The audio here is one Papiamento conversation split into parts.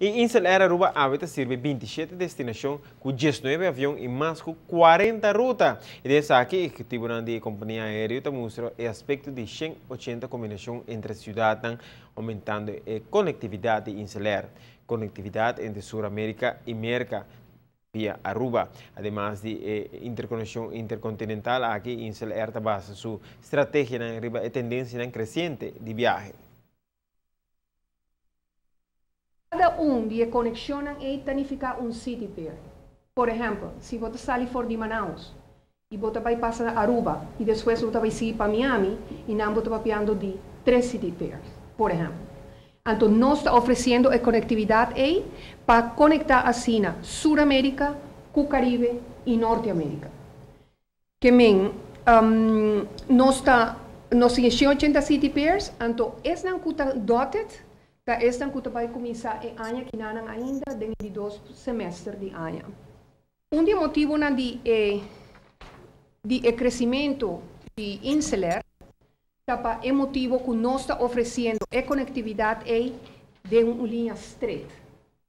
Y Insel Air Aruba awe ta sirbi 27 destinacion cu 19 avion y mas cu 40 ruta. Y den esaki, ehecutivonan di compania aereo ta mustra e aspecto di 180 combinacion entre ciudadnan, aumentando e conectividad di Insel Air. Conectividad entre Sur America y Merca via Aruba. Ademas di interconexion intercontinental aki, Insel Air ta basa su strategia riba e tendencia creciente di viahe. Cada un di e conexion ta nifica un city pair. Por ehempel, si bo sali for di Manaus y bo bay pasa Aruba y despues bo bay sigui pa Miami y nan bo ta papiando di tres city pairs, por ehempel. Anto, nos ta ofreciendo e conectividad ey pa conecta asina Sur America, cu Caribe y Norte America. Kiermen, nos ta nos tin 80 city pairs, anto esnan cu ta dotted, ta esnan cu bay cuminsa e aña aki nan ainda den di dos semester di aña. Un di motibonan di e crecemento di InselAir ta pa e motibo cu nos ta ofreciendo e conectividad ey di un liña straight.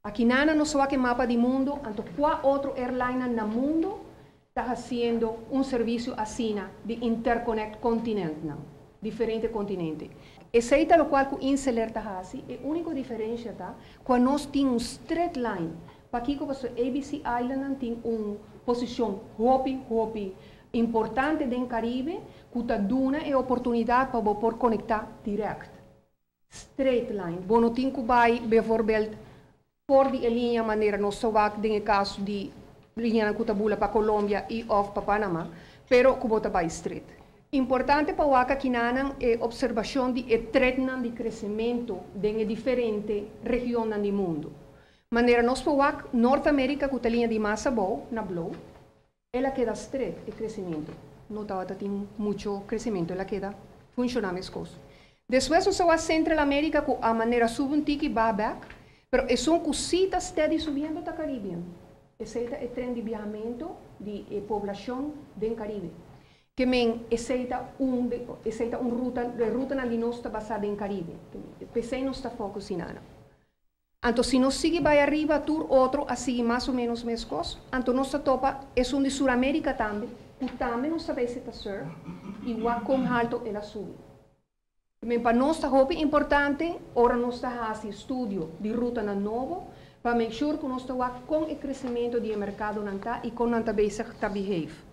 Aki nan nos sa cu mapa di mundo, anto cual otro airline na mundo ta haciendo un servicio asina di interconnect continente, diferente continente. Esey ta loke cu InselAir ta haci, e unico diferencia ta cu nos tin un straight line. Pakico? Pasobra ABC Island tin un posicion hopi, hopi importante den Caribe, cu ta duna e oportunidad pa por conecta direct. Straight line. Bo no tin cu bay, bijvoorbeeld, for di liña manera nos sa wak den caso di liña cu ta bula pa Colombia y of pa Panama, pero cu bo ta bay straight. Importante pa wak akinan e observacion di e trendnan di crecemento den diferente region di mundo. Manera nos por wak Norte America cu liña di mas abou na blauw, el a keda straight e crecemento. No tabata tin mucho crecemento, el a keda funciona mescos. Despues nos a Central America cu a manera subi un tiki bay back, pero esun cu si ta steady subiendo ta Caribbean. Esey ta e trend di viahamento di poblacion den Caribe. Kiermen esey ta un ruta, e rutanan di nos ta basa den Caribe. P'esey nos ta focus na. Anto, si nos sigui bay ariba, tur otro a sigui mas o menos mescos. Anto, nos topa esun di Sur America tambe, cu tambe nos ta ta serve, y con halto el a subi. Tambe pa nos ta hopi importante, ora nos ta haci estudio di rutanan nobo, pa make sure cu nos ta cu e crecemento di mercado nan ta y con nan ta bezig ta behave.